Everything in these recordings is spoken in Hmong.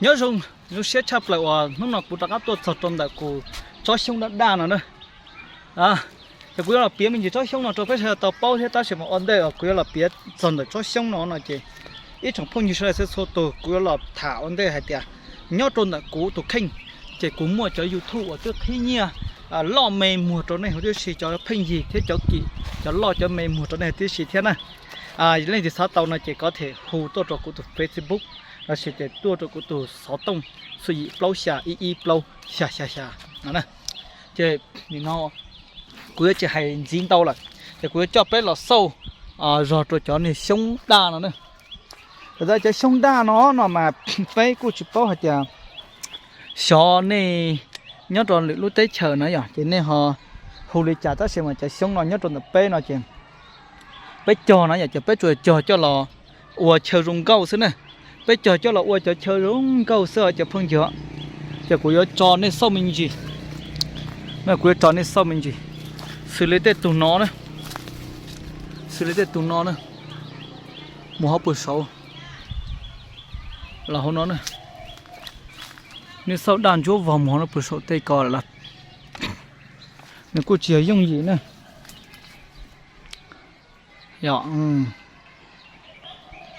Nyob zoo, zoo siab tshaj plaws uas hnub no kuv rov qab tuaj txog rau ntawm kuv tsob xyoob daj daj no na. Ces kuv yuav los piav me ntsis tsob xyoob no rau peb sawv daws tau paub thiab, tab sis mas ua ntej uas kuv yuav los piav txog ntawm tsob xyoob no no ces ib tsoom phooj ywg sawv daws txhua txhua tus, kuv yuav los tham ua ntej hais tias nyob rau ntawm kuv tus kheej ces kuv muaj cov YouTube uas twb qhib nyiaj loj me muag rau nej huv tib si, cov pheej yig thiab cov kim, cov loj cov me muag rau nej huv tib si thiab na. Leej twg xav tau no ces có thể hu tuaj rau kuv tus Facebook lossis ces tuaj rau kuv tus xov tooj xu yim plaub xya ib ib plaub xya xya xya no na. Ces nim no kuv yuav tsis hais ntxiv ntau lawm, ces kuv yuav coj peb los xauj zog rau cov niag xyoob daj no na. Lawv cov xyoob daj no no mas peb kuj tsis paub hais tias xyov nej nyob rau lwm lub teb chaws na yom, ces nej ho hu li cas, tab sis mas cov xyoob no nyob rau ntawm peb no ces peb cog na yom, ces peb tsuas cog coj los ua chaw zoo nkauj xwb na. Peb cog coj los ua cov chaw zoo nkauj xwb os cov phooj ywg. Ces kuv yuav tso nej xauj me ntsis, kuv yuav tso nej xauj me ntsis, xws li tej tus no na, xws li tej tus no na, mus hauv pus saud los hauv no na. Nej xauj daj ntsuab vog mus hauv no pus saum tej ko lawm, nws kuj tsis yog yooj yim na.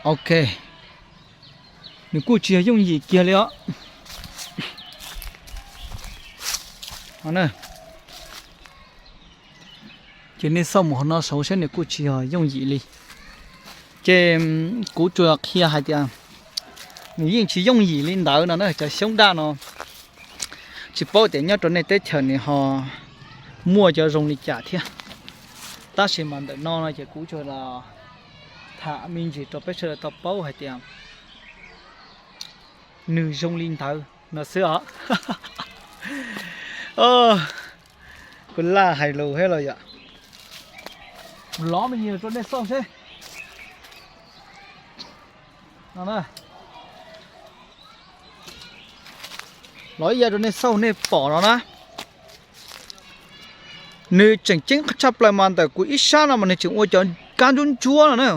Ok, nws kuj tsis yog yooj yim kiag li os. Ces nej xauj mus hauv no saud saib, nws kuj tsis yog yooj yim li. Ces kuv tsuas qhia hais tias nws yeej tsis yooj yim li ntawd no na, cov xyoob daj no. Tsis paub tias nyob rau nej teb chaws nws ho muaj cov zoo li cas thiab, tab sis mas ntawm no no ces kuv tsuas los tham me ntsis rau peb sawv daws tau paub hais tias nws zoo li ntawd no xwb os. Kuv laj hais lus thiab los yom. Lov me ntsis rau nej xauj seb. Lov ib yam rau nej xauj nej pom no na. Nws tseem ceeb tshaj plaws mas ntawm kuv ib sab no mas nws tseem ua cov kab ntsuab ntsuab no na.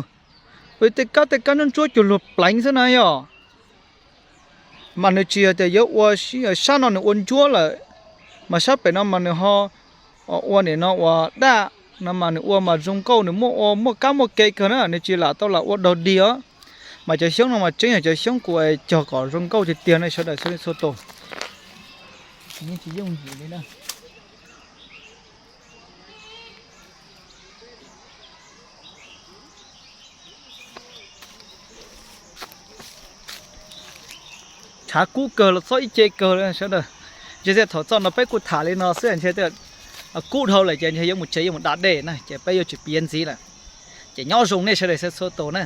Ua tej kab tej kab ntsuab ntsuab cuag luag pleev xwb na yom. Mas nws tsis yog tias yuav ua sab no nws ua ntsuab lawm, mas sab pem no mas nws ho ua nim no ua daj no mas nws ua mas zoo nkauj, nws muaj ua muaj kab muaj kev kawg na, nws tsis lam tau lam ua dog dig os. Mas cov xyoob no mas tseeb yog cov xyoob kuv cog kom zoo nkauj tiag tiag na sawv daws txhua tus. Yeej tsis yooj yim li na. Tshav kub kawg los txob ib ce kawg sawv daws. Ntshe thaum txoj no peb kuj tham li no xwb, ntshe kub dhau lawm ces ntshe yuav mus tsev yuav mus da dej na, ces peb yuav tsis piav ntxiv lawm. Ces nyob zoo nej sawv daws txhua tus na.